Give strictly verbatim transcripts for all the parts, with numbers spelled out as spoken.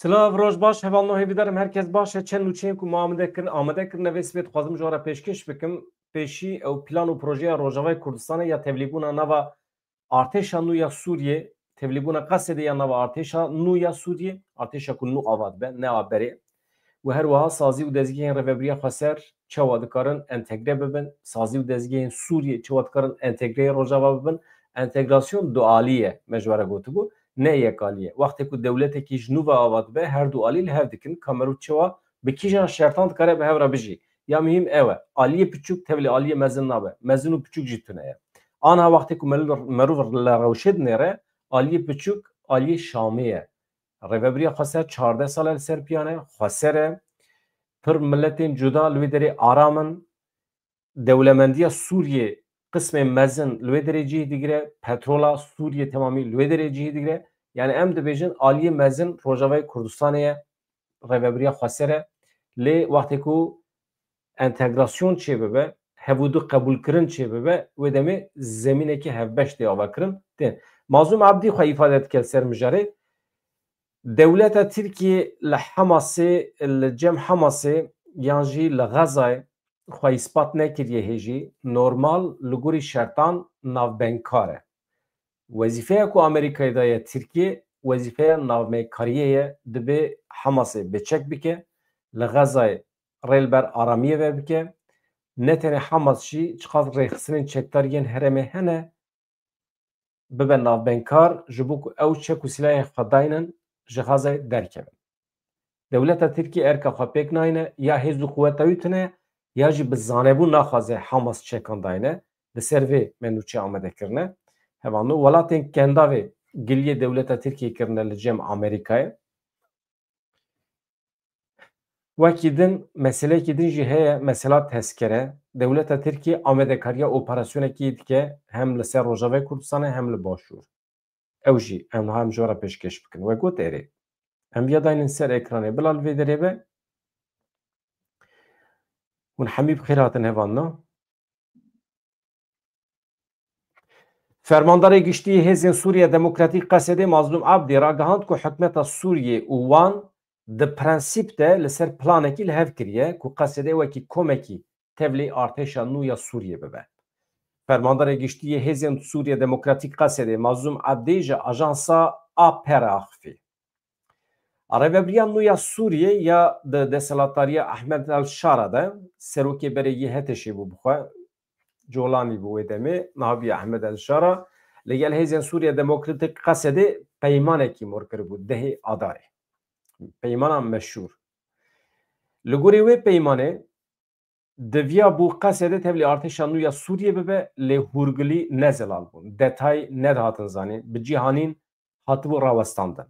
Silav, roj baş, hevalno, hêvîdarim herkes baş e. Çend nûçeyên ku me amade kirin, amade kirine vê sibê dixwazim ji we re pêşkêş bikim. Pêşî ew plan û projeya Rojavayê Kurdistanê ya tevlîbûna nava artêşa nû ya Sûriyê, tevlîbûna Qesedê ya nava artêşa nû ya Sûriyê, artêşa ku nû ava dibe, ne a berê. Û her wiha sazî û dezgehên Rêvebiriya Xweser çawa dikarin entegre bibin, sazî û dezgehên Sûriyê çawa dikarin entegreyê Rojava bibin. Entegrasyon dualî ye, me ji we re gotibû, ne yekalî ye. Wextê ku dewletekî ji nû ve ava dibe, her du alî li hev dikin, ka merû çawa bi kîjan şertan dikare bi hev re bijî. Ya muhîm ew e, aliyê piçûk tevlî aliyê mezin nabe, mezin û piçûk jî tune ye. Anha wextê ku merû-, merûv li rewşê dinêre, aliyê piçûk aliyê Şamê ye. Rêvebiriya Xweser çardeh sal e li ser piyan e, xweser e. Pir miletên cuda li wê derê aram in. Dewlemendiya Sûriyê qismê mezin li wê derê cih digire, petrola Sûriyê temamî li wê derê cih digire. Yani em dibêjin aliyê mezin Rojavayê Kurdistanê ye, Rêvebiriya Xweser e. Lê wextê ku entegrasyon çêbibe, hevûdu qebûlkirin çêbibe, wê demê zemînekî hevbeş tê avakirin. Tên. Mazlûm Abdî xwe îfade dike li ser mijarê. Dewleta Tirkiyê li Hamasê, li cem Hamasê yan jî li Xezayê xwe îspat nekiriye hêjî, normal li gorî şertan navbengkar e. Wezîfeya ku Amerîkayê daye Tirkiyê, wezîfeya navbengkariyê ye, dibê Hamasê bêçek bike, li Xezayê rê li ber aramiyê ve bike. Ne tenê Hamas jî, çiqas rêxistinên çekdar yên herêmê hene, bibe navbengkar, ji bo ku ew çek û silahê xwe daynin ji Xezayê derkevin. Dewleta Tirkiyê erka xwe pêk nayne, ya hêz û quweta wî tune, ya jî bi zanebûn naxwaze Hamas çekan dayne. Li ser vê me nûçe amade kirine. Hevalno, welatên Kendavê giliyê dewleta Tirkiyê kirine li cem Amerîkayê. Wekî din, meseleyekî din jî heye, mesela tezkere. Dewleta Tirkiyê amadekariya operasyonekî dike, hem li ser Rojavayê Kurdistanê hem li Başûr. Ew jî em niha em ji we re pêşkêş bikin. We got erê. Em viya daynin ser ekranê. Bila li vê derê be. Hûn hemî bi xêr hatin hevalno. Fermandarê Giştî yê Hêzên Sûriya Demokratîk Qesedê Mazlûm Abdî ragihand ku hikûmeta Sûriyê û wan di prensîp de li ser planekî li hev kiriye ku Qesedê wekî komekî tevlî artêşa nû ya Sûriyê bibe. Fermandarê Giştî yê Hêzên Sûriya Demokratîk Qesedê Mazlûm Abdî ji ajansa A P re axifî. Rêvebiriya nû ya Sûriyê ya di desthilatdariya Ehmed El Şara de, serokê berê Y H T'ê bû bixwe, Colanî bû wê demê, niha bûye Ehmed El Şara, li gel Hêzên Sûriya Demokratîk Qesedê peymanekî mor kiribû dehê Adarê. Peymana meşhûr. Li gorî wê peymanê, diviya bû Qesedê tevlî artêşa nû ya Sûriyê bibe, lê hûrgilî ne zelal bûn. Detay nedihatin zanîn, bi cîhanîn hatibû rawestandin.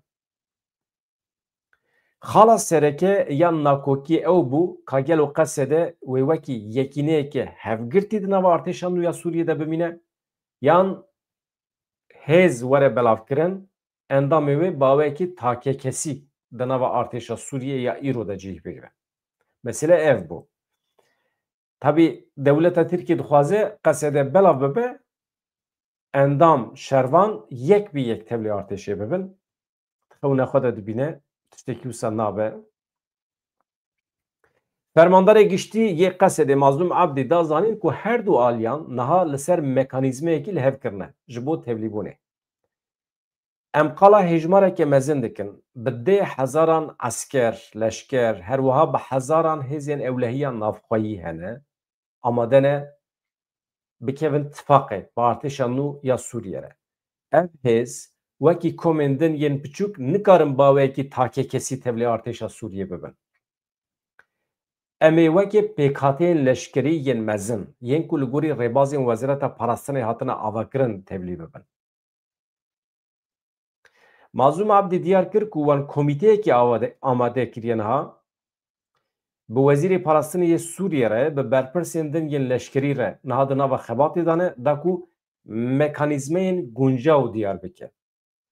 Xala sereke ya nakokiyê ew bû ka gelo Qesede wê wekî yekîneyeke hevgirtî di nava artêşa nû ya Sûriyê de bimîne, yan hêz were belavkirin, endamê wê bi awayekî takekesî di nava artêşa Sûriyê ya îro de cih bigire. Mesele ev bû. Tabî dewleta Tirkiyê dixwaze Qesede belav bibe, endam şervan yek bi yek tevlî artêşê bibin. Xewna xwe de dibîne, tiştekî wisa nabe. Fermandarê giştî yê Qesedê Mazlûm Abdî da zanîn ku her du aliyan niha li ser mekanîzmeyekî li hev kirine ji bo tevlîbûnê. Em qala hêjmareke mezin dikin. Bi dê hezaran esker, leşker, her wiha bi hezaran hêzên ewlehiya navxweyî hene, amade ne bikevin tifaqê bi artêşa nû ya Sûriyê re. Ev hêz wekî komên din yên piçûk nikarin bi awayekî takekesî tevlî artêşa Sûriyê bibin. Em ê wekî pêkhateyên leşkerî yên mezin, yên ku li gorî rêbazên Wezareta Parastinê hatine avakirin tevlî bibin. Mazlûm Abdî diyar kir ku wan komîteyekî awade-, amade kiriye niha, bi Wezîrê Parastinê yê Sûriyê re, bi berpirsên din yên leşkerî re niha di nava xebatê de ne, da ku mekanîzmeyên guncaw diyar bike.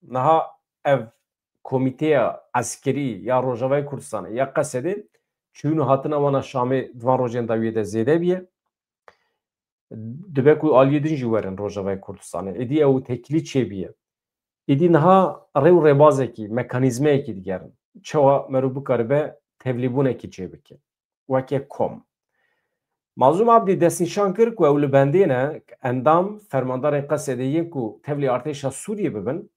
Niha ev komîteya eskerî ya Rojavayê Kurdistanê ya Qesedê çûn û hatina wana Şamê di van rojên dawiyê de zêde biye. Dibe ku aliyê din jî werin Rojavayê Kurdistanê. Êdî ew têkilî çêbiye. Êdî niha rê û rêbazekî, mekanîzmeyekî digerin. çawa meriv bikaribe tevlîbûnekî çêbike weke kom. Mazlûm Abdî destnîşan kir ku ew li bendê ne, endam fermandarên Qesedê yên ku tevlî artêşa Sûriyê bibin,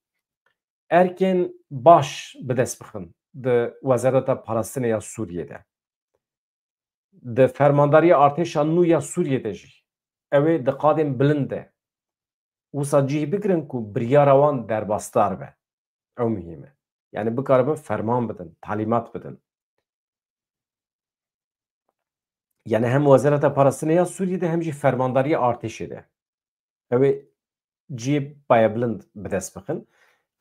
erkên baş bi dest bixin di Wezareta Parastinê ya Sûriyê de. Di fermandariya artêşa nû ya Sûriyê de jî ew ê di qadên bilind de wisa cih bigirin ku biryara wan derbasdar be. Ew muhîm e. Yani bikaribin ferman bidin, talîmat bidin. Yani hem Wezareta Parastinê ya Sûriyê de hem jî fermandariya artêşê de. Ew ê cihê payebilind bi dest bixin.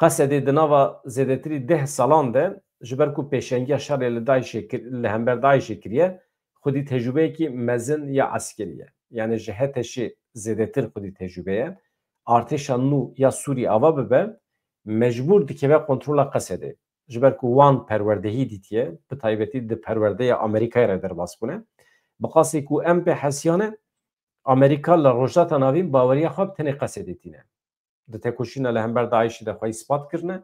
Qesedê di nava zêdetirî deh salan de ji ber ku pêşengiya şerê li DAIŞê kir-, li hember DAIŞê kiriye, xwedî tecrûbeyekî mezin ya eskerî ye. Yani ji HTŞê zêdetir xwedî tecrûbe ye. Artêşa nû ya Sûrî ava bibe, mecbûr dikeve kontrola Qesedê. Ji ber ku wan perwerdehî dîtiye, bi taybetî di perwerdeya Amerîkayê re derbas bûne. Bi qasê ku em pê hesiyane, Amerîka li Rojhilata Navîn baweriya xwe bi tenê Qesedê tîne. Di tekoşîna li hember DAIŞê de xwe îspat kirine.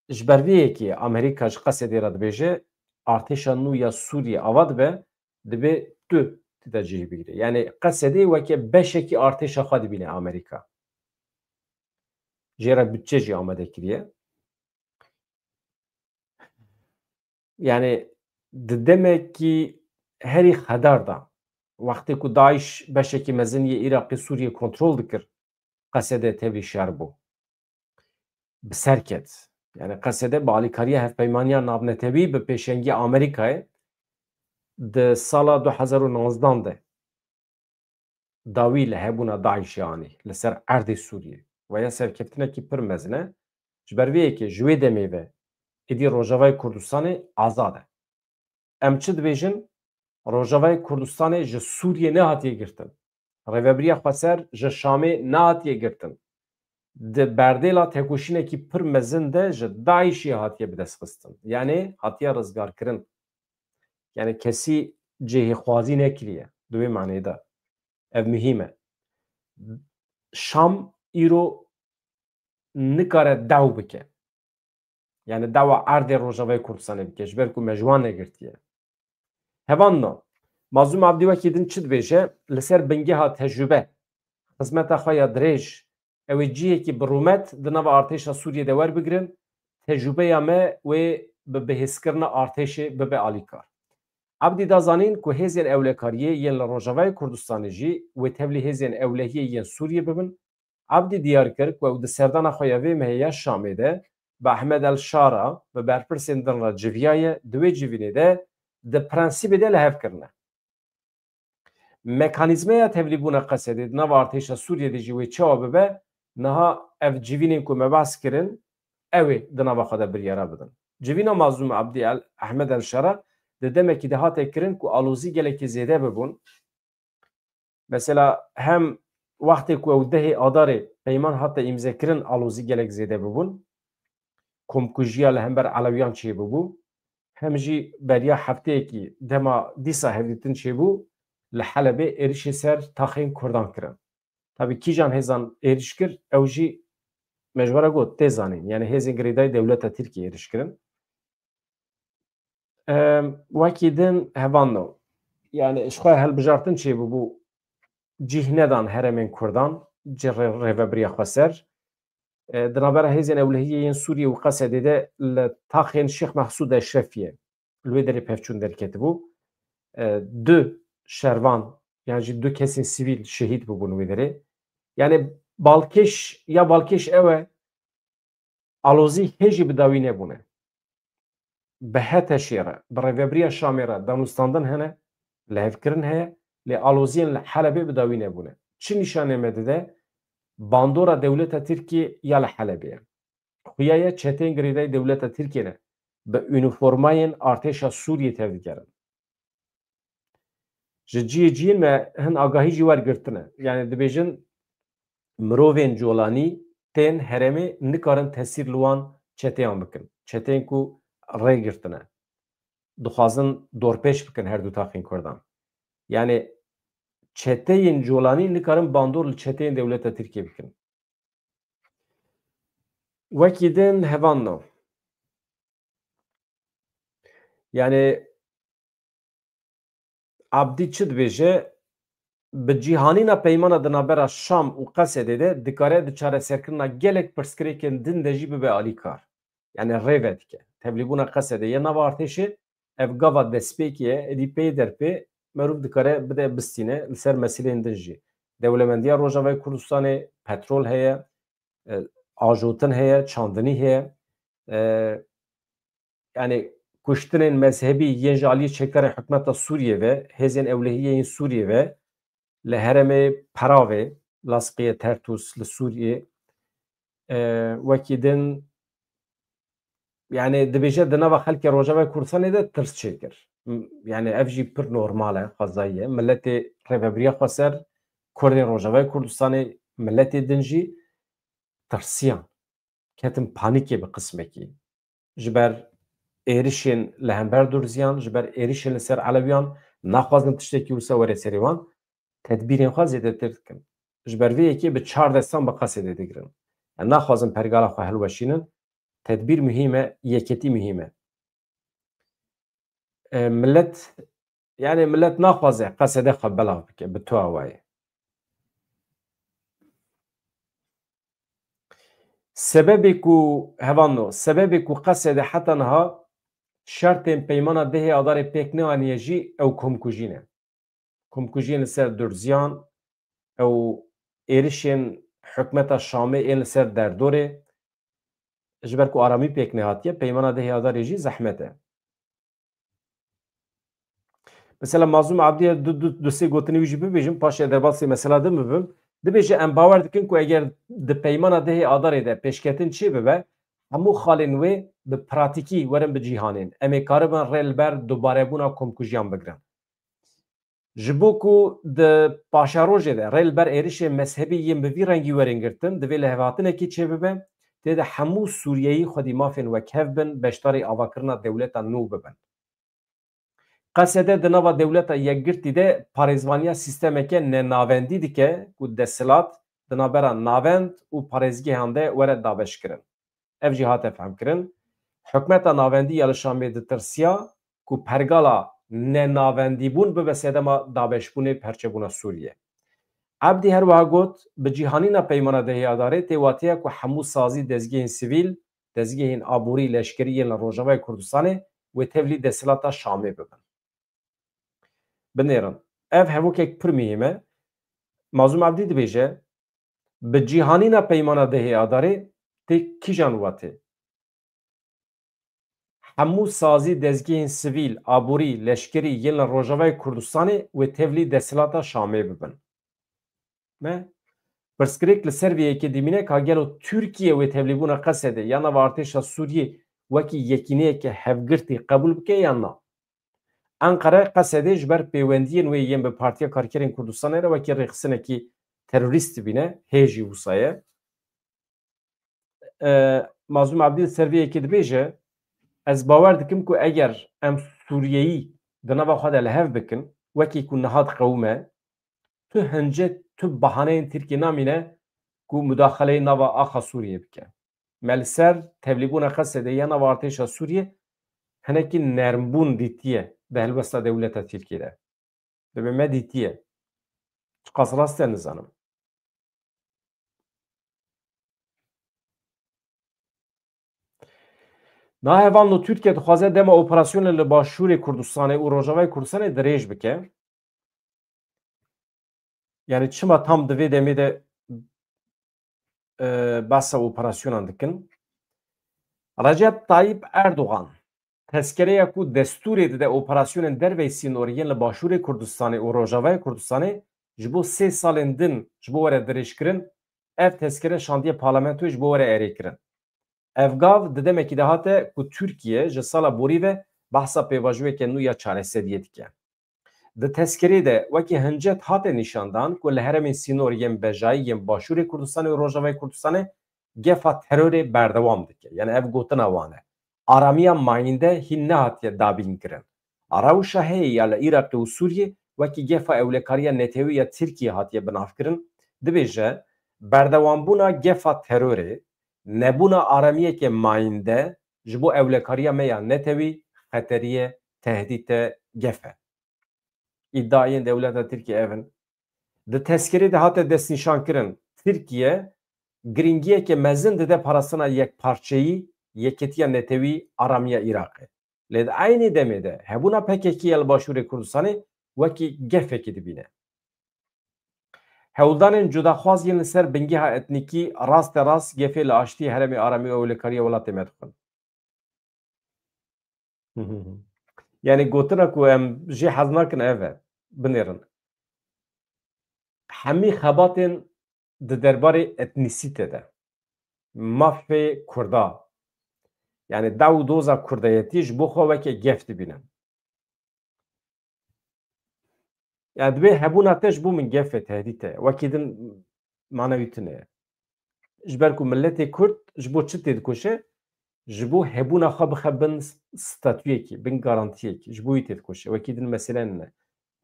Ji ber vê yekê Amerîka ji Qesedê re dibêje, artêşa nû ya Sûriyê ava dibe, dibê tu tê de cih bigire. Yani Qesedê weke beşekî artêşa xwe dibîne Amerîka. Jê re budçe jî amade kiriye. Yani di demekî herî xedar de, wextê ku DAIŞ beşekî mezin yê Iraqê, Sûriyê kontrol dikir, Qesedê tevlî şer bû. Bi ser ket. Yani Qesedê bi alîkariya Hevpeymaniya Navnetewî bi pêşengiya Amerîkayê di sala du hezar û nozdan de dawî li hebûna DAIŞê anî li ser erdê Sûriyê. Ve ya serkeftinekî pir mezin e. Ji ber vê yekê ji wê demê ve êdî Rojavayê Kurdistanê azad e. Em çi dibêjin? Rojavayê Kurdistanê ji Sûriyê nehatiye girtin. Rêvebiriya Xweser ji Şamê nehatiye girtin. Di berdêla tekoşînekî pir mezin de ji DAIŞê hatiye bidestxistin. Yani hatiye rizgarkirin. Yani kesî cihêxwazî nekiriye. Di wê manê de. Ev muhîm e. Şam îro nikare daw bike. Yani dawa erdê Rojavayê Kurdistanê bike, ji ber ku me ji wan negirtiye. Hevanno, Mazlûm Abdî wekî din çi dibêje? Li ser bingeha tecrûbe, xizmeta xwe ya dirêj, ew ê cihekî bi rûmet di nava artêşa Sûriyê de werbigirin, tecrûbeya me wê bi bihêzkirina artêşê bibe alîkar. Abdî da zanîn ku hêzên ewlekariyê yên li Rojavayê Kurdistanê jî wê tevlî hêzên ewlehiyê yên Sûriyê bibin. Abdî diyar kir ku ew di serdana xwe ya vê mehê ya Şamê de bi Ehmed El Şara, bi berpirsên din re civiyaye, di wê civînê de di prensîbê de li hev kirine. Mekanîzmeya tevlîbûna Qesedê di nava artêşa Sûriyê de jî wê çawa bibe, niha ev civînên ku me behs kirin, ew ê di nava xwe de biryara bidin. Civîna Mazlûm Abdî El, Ehmed El Şara di demekî de hate kirin ku alozî gelekî zêde bibûn. Mesela hem wextê ku ew dehê Adarê peyman hate îmzekirin, alozî gelek zêde bibûn. Komkujiya li hember Elewiyan çêbibû. Hem jî beriya hefteyekî dema dîsa hevdîtin çêbû, li Helebê êrişê ser taxên Kurdan kirin. Tabî kîjan hêzan êriş kir, ew jî me ji we re got, tê zanîn. Yani hêzên girêdayî dewleta Tirkiyê êriş kirin. Em, wekî din hevanno. Yani ji xwe hilbijartin çêbûbû, cih nedan herêmên Kurdan, ji rê-, rêvebiriya Xweser. E, di navbera hêzên ewlehiyê yên Sûriyê û Qesedê de li taxên Şêx Mehsûd Eşrefiyê li wê derê pevçûn derketibû. E, du şervan, yan jî du kesên sivîl şehîd bûbûn wê derê. Yani balkêş, ya balkêş ew e, alozî hê jî bi dawî nebûne. Bi HTŞê re, bi Rêvebiriya Şamê re danûstandin hene, lihevkirin heye, lê aloziyên li Helebê bi dawî nebûne. Çi nîşanê me dide? Bandora dewleta Tirkiyê ya li Helebê ye. Xuya ye çeteyên girêdayî dewleta Tirkiyê ne bi unîformayên artêşa Sûriyê tevdigerin. Ji cihê cihên me hin agahî jî wergirtine. Yani dibêjin mirovên colanî tên herêmê nikarin tesîr li wan çeteyan bikin. Çeteyên ku rê girtine. Dixwazin dorpêç bikin her du taxên Kurdan. Yani çeteyên colanî nikarin bandor li çeteyên dewleta Tirkiyê bikin. Wekî din hevanno. Yani Abdî çi dibêje? Bi cîhanîna peymana di navbera Şam û Qesedê de dikare di çareserkirina gelek pirsgirêkên din de jî bibe alîkar. Yani rê vedike. Tevlîbûna Qesedê yê nava artêşê, ev gava destpêkê ye, êdî pê derpê merûv dikare bide bistîne, li ser meseleyên din jî. Dewlemendiya Rojavayê Kurdistanê, petrol heye, e, ajotin heye, çandinî heye. E, yani kuştinên mezhebî yên ji aliyê çekarên hikûmeta Sûriyê ve, hêzên ewlehiyê yên Sûriyê ve, li herêmê Peravê, Lasqiyê Tertûs li Sûriyê, e, wekî din, yani dibêje di nava xelkê Rojavayê Kurdistanê de tirs çêkir. M-, yani ev jî pir normal e, xwezayî ye. Miletê rêvebiriya xweser, Kurdên Rojavayê Kurdistanê, miletê din jî tirsiyan. Ketin panîkê bi qismekî. Ji ber êrişên li hember Durziyan, ji ber êrişên li ser Elewiyan, naxwazin tiştekî wisa were serê wan, tedbîrên xwe zêdetir dikin. Ji ber vê yekê bi çar destan bi Qesedê digirin. Yani naxwazin pergala xwe hilweşînin. Tedbîr muhîm e, yeketî muhîm e. E, millet, yani millet naxwaze Qesede xwe belav bike, bi tu awayê. Sebebê ku, hevalno, sebebê ku Qesede heta niha şertên peymana dehê Adarê pêk neaniye jî ew komkujî ne. Komkujiyên li ser Durziyan, ew êrişên hikûmeta Şamê ên li ser derdorê, ji ber ku aramî pêk nehatiye, peymana dehê Adarê jî zehmet e. Mesela Mazlûm Abdî, du, du, du sê gotinê wî jî bibêjim, paşê derbasî mesela din bibim. Dibêje, em bawer dikin ku eger di peymana dehê Adarê de pêşketin çêbibe, hemû xalên wê bi pratîkî werin bi cîhanên. Em ê karibin rê li ber dubarebûna komkujiyan bigirin. Ji bo ku di paşerojê de rê li ber êrişên mezhebî yên bi vî rengî werin girtin, divê lihevhatinekî çêbibe, tê de hemû Sûriyeyî xwedî mafên wekhev bin, beşdarî avakirina dewleta nû bibin. Qesede di nava dewleta yekgirtî de parêzvaniya sîstemeke nenavendî dike ku desthilat di navbera navend û parêzgehan de were dabeşkirin. Ev jî hate fehmkirin. Hikûmeta navendî ya li Şamê ditirsiya ku pergala nenavendîbûn bibe sedema dabeşbûnê, perçebûna Sûriyê. Ebdî her wiha got, bi cîhanîna peymana dehê Adarê tê wateya ku hemû sazî dezgehên sivîl, dezgehên aborî, leşkerî yên li Rojavayê Kurdistanê wê tevlî desthilata Şamê bibin. Binêrin. Ev hevokek pir muhîm e. Mazlûm Ebdî dibêje, bi cîhanîna peymana dehê Adarê tê kîjan watê? Hemû sazî dezgehên sivîl, aborî, leşkerî yên li Rojavayê Kurdistanê wê tevlî desthilata Şamê bibin. Me pirsgirêk li ser vê yekê dimîne ka gelo Tirkiye wê tevlîbûna Qesedê ya nava artêşa Sûriyê wekî yekîneyeke hevgirtî qebûl bike yan na? Enqere Qesedê ji ber pêwendiyên wê yên bi Partiya Karkerên Kurdistanê re wekî rêxistinekî terorîst dibîne, hê jî wisa ye. E, Mazlûm Ebdî li ser vê yekê dibêje, ez bawer dikim ku eger em Sûriyeyî di nava xwe de li hev bikin, wekî ku niha diqewime, tu hincet, tu bahaneyên Tirkiyê namîne ku mudaxaleyê nava axa Sûriyê bike. Me li ser tevlîbûna Qesedê ya nava artêşa Sûriyê hinekî nermbûn dîtiye di helwesta dewleta Tirkiyê de. Dibe me dîtiye. Çiqas rast e nizanim. Na hevalno Tirkiye dixwaze dema operasyonê li Başûrê Kurdistanê û Rojavayê Kurdistanê dirêj bike. Yani çima tam di vê demê de, e, behsa operasyonan dikin? Recep Tayyip Erdogan tezkereya ku destûrê dide operasyonên derveyî sînorî yên li Başûrê Kurdistanê û Rojavayê Kurdistanê ji bo sê salên din ji bo were dirêjkirin, ev tezkere şandiye parlamentoyê ji bo were erêkirin. Ev gav di demekî de hate ku Tirkiye ji sala borî ve behsa pêvajoyeke nû ya çareseriyê dike. Di tezkerê de wekî hincet hate nîşandan ku li herêmên sînor yên bejayî yên Başûrê Kurdistanê û Rojavayê Kurdistanê gefa terorê berdewam dike. Yani ev gotina wan e. Aramiya mayînde hîn nehatiye dabînkirin. A rewşa heye ya li Iraqê û Sûriyê wekî gefa ewlekariya netewî ya Tirkiyê hatiye binavkirin. Dibêje, berdewambûna gefa terorê, nebûna aramiyeke mayînde ji bo ewlekariya me ya netewî xeteriyê tehdît e, gef e. Îdiayên dewleta Tirkiyê ev in. Di tezkerê de hate destnîşankirin, Tirkiye giringiyeke mezin dide parastina yekparçeyî, yeketiya netewî, aramiya Iraqê. Lê di eynî demê de hebûna P K K ya li Başûrê Kurdistanê wekî gefekî dibîne. Hewldanên cudaxwaz yên li ser bingeha etnîkî raste rast gefê li aştiyê, herêmê, aramî û ewlekariya welatê me dixwin. Yanî gotina ku em jê hez nakin ev e, binêrin. Hemî xebatên di derbarê etnîsîte de, mafê Kurda, yanî daw û doza Kurdayetî ji bo xwe weke gef dibînin. Ya dibê hebûna te ji bo min gef e, tehdît e. Wekî din manewî tune ye. Ji ber ku miletê Kurd ji bo çi têdikoşe? Ji bo hebûna xwe bixe bin statuyekî, bin garantiyekî. Ji bo wî têdikoşe. Wekî din mesele nîne.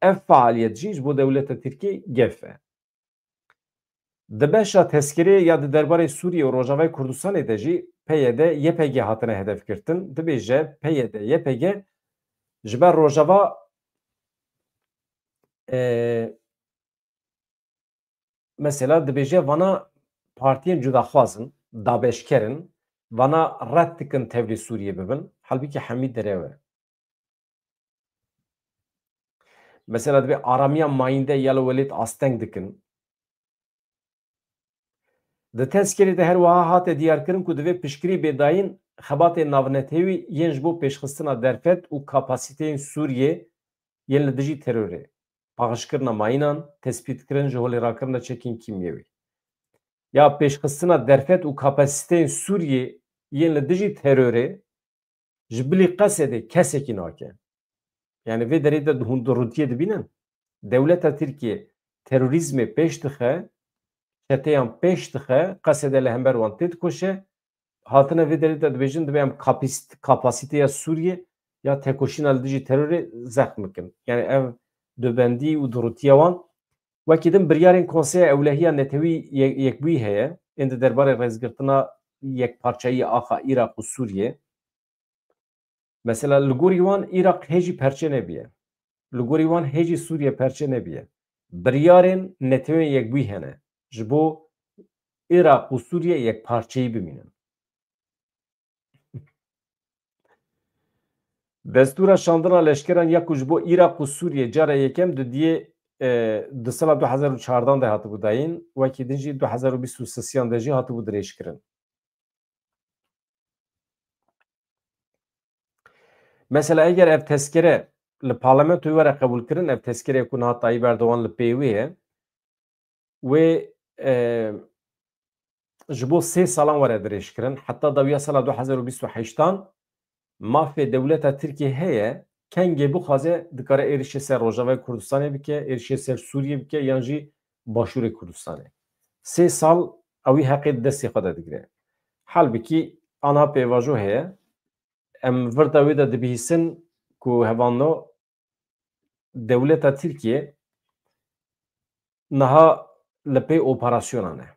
Ev faaliyet jî ji bo dewleta Tirkiyê gef e. Di beşa tezkirê ya di derbarê Sûriyê û Rojavayê Kurdistanê de jî P Y D Y P G hatine hedefgirtin. Dibêje P Y D Y P G ji ber Rojava, e, mesela dibêje vana partiyên cudaxwaz in, dabeşker in, vana red dikin tevlî Sûriyê bibin. Halbûkî hemî derew e. Mesela dibê aramiya mayînde ya li welêt asteng dikin. Di tezkirê de her wiha hate diyarkirin ku divê piştgirî bê dayîn xebatên navnetewî yên ji bo pêşxistina derfet û kapasiteyên Sûriyê yên li dijî terorê, paqijkirina mayînan, tespîtkirin ji holê rakirina çekên kîmyewî, ya pêşxistina derfet û kapasiteyên Sûriyê yên li dijî terorê, ji bilî Qesedê kesekî nake. Yanî vê derê de hûn durûtiyê dibînin. Dewleta Tirkiye terorîzmê pêş dixe, çeteyan pêş dixe, Qesede li hember wan têdikoşe. Hatine vê derê de dibêjin, divê em kapis-, kapasiteya Sûriyê ya tekoşîna li dijî terorê zexm bikin. Yanî ev dubendî û durûtiya wan. Wekî din biryarên Konseya Ewlehiya Netewî Ye-, Yekbûyî heye, ên di derbarê rêzgirtina yekparçeyî axa Iraq û Sûriyê. Mesela li gorî wan Iraq hê jî perçe nebiye. Li gorî wan hê jî Sûriye perçe nebiye. Biryarên Netewên Yekbûyî hene ji bo Iraq û Sûriye yekparçeyî bimînin. Destûra şandina leşkeran ya ku ji bo Iraq û Sûriye cara yekem di diyê, e, di sala du hezar û çardan de hatibû dayîn, wekî din jî du hezar û bîst û sisiyan de jî hatibû dirêjkirin. Mesela eger ev tezkere li parlamentoyê were qebûlkirin, ev tezkereyê ku niha Tayyip Erdogan li pê wê ye, wê, e, ji bo sê salan were dirêjkirin. Heta dawiya sala du hezar û bîst û heştan mafê dewleta Tirkiyê heye, kengê bixwaze dikare êrişê ser Rojavayê Kurdistanê bike, êrişê ser Sûriyê bike yan jî Başûrê Kurdistanê. Sê sal ewî heqê di destê xwe de digire. Halbikî ana pêvajo heye. Em vir de wê de dibihîsin ku hevano dewleta Tirkiye niha li pê operasyonan e.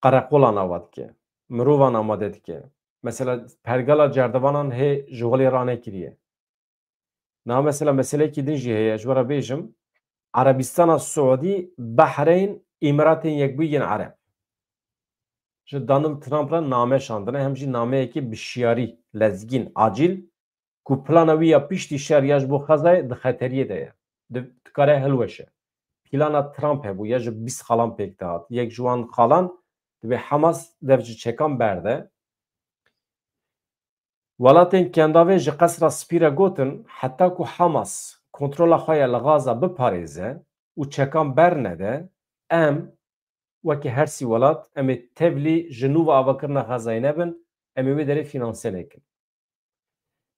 Qereqolan ava dike, mirovan amade dike. Mesela pergala cerdevanan hê ji holê ranekiriye. Niha mesela meseleyekî din jî heye, ji we re bêjim, Erebistana Siûdî, Behreyn, Îmiratên Yekbûyî yên Ereb ji Donald Trump re name şandine, hem jî nameyekê bi şiyarî, lezgîn, acîl, ku plana wî ya piştî şer ya ji bo Xezayê di xeteriyê de ye. Di-, dikare hilweşe. Plana Trump hebû ya ji bîst xalan pêk dihat. Yek ji wan xalan dibê Hamas dev ji çekan berde. Welatên Kendavê ji Qesra Spî re gotin, heta ku Hamas kontrola xwe ya li Gaza biparêze û çekan bernede, em wekî her sî welat, em ê tevlî ji nû ve avakirina Xezayê nebin, em ê wê derê fînanse nekin.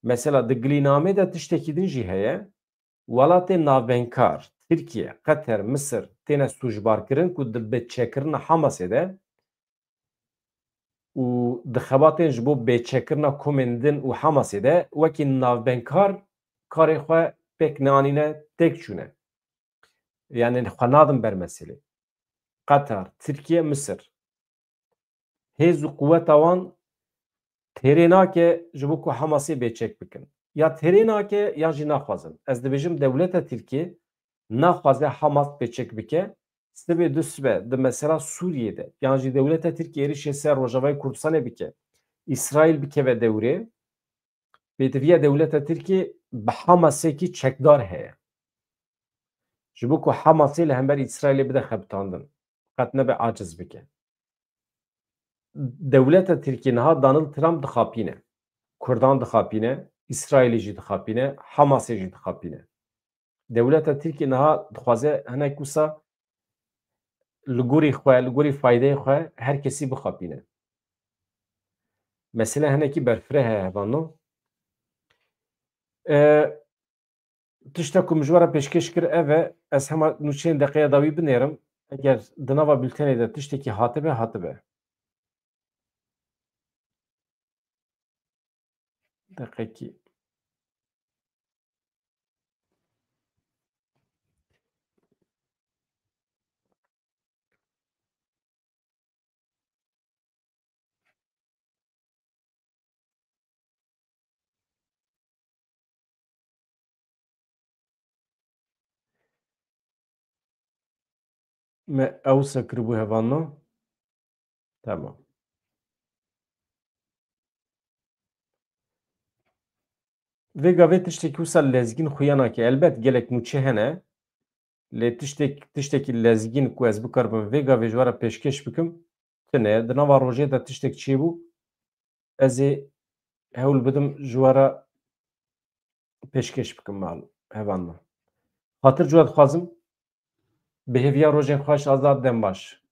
Mesela di gilînamê de tiştekî din jî heye. Welatên navbenkar, Tirkiye, Qeter, Misir têne sûcbarkirin ku di bêçekirina Hamasê de û di xebatên ji bo bêçekirina komên din û Hamasê de wekî navbenkar karê xwe pêk neanîne, têk çûne. Yani xwe nadin ber meselê. Qetar, Tirkiye, Misir. Hêz û quweta wan têrê nake ji bo ku Hamasê bêçek bikin. ya têrê nake yan jî naxwazin. Ez dibêjim dewleta Tirkiyê naxwaze Hamas pêçek bike, sibê du sibe di mesela Sûriyê de, yan jî dewleta Tirkiyê êrişê ser Rojavayê Kurdistanê bike, Îsraîl bikeve dewrê, pêdiviya dewleta Tirkiyê bi Hamasekî çekdar heye. Ji bo ku Hamasê li hember Îsraîlê bide xebitandin, qet nebe aciz bike. Dewleta Tirkiyê niha Donald Trump dixapîne. Kurdan dixapîne, Îsraîlê jî dixapîne, Hamasê jî dixapîne. Dewleta Tirkiyê niha dixwaze hinek wisa li gorî xwe, li gorî faydeyê xwe her kesî bixapîne. Mesele hinekî berfireh e, hevano. E, tişta ku min ji we re pêşkêş kir ev e, ez hema nûçeyên deqeya dawî binêrim. Eger di nava bultenê de tiştekî hatibe, hatibe. Deqekî. Me ewsa kiribû, hevano. Tamam. Vê gavê tiştekî wisa lezgîn xuya nake. Elbet gelek nûçe hene. Lê tiştek, tiştekî lezgîn ku ez bikaribim vê gavê ji we re pêşkêş bikim, tune. Di nava rojê de tiştek çêbû, ez ê hewl bidim ji we re pêşkêş bikim, mal hevan min. Xatir ji we dixwazim. Bi hêviya rojên xweş, Azad, dem baş.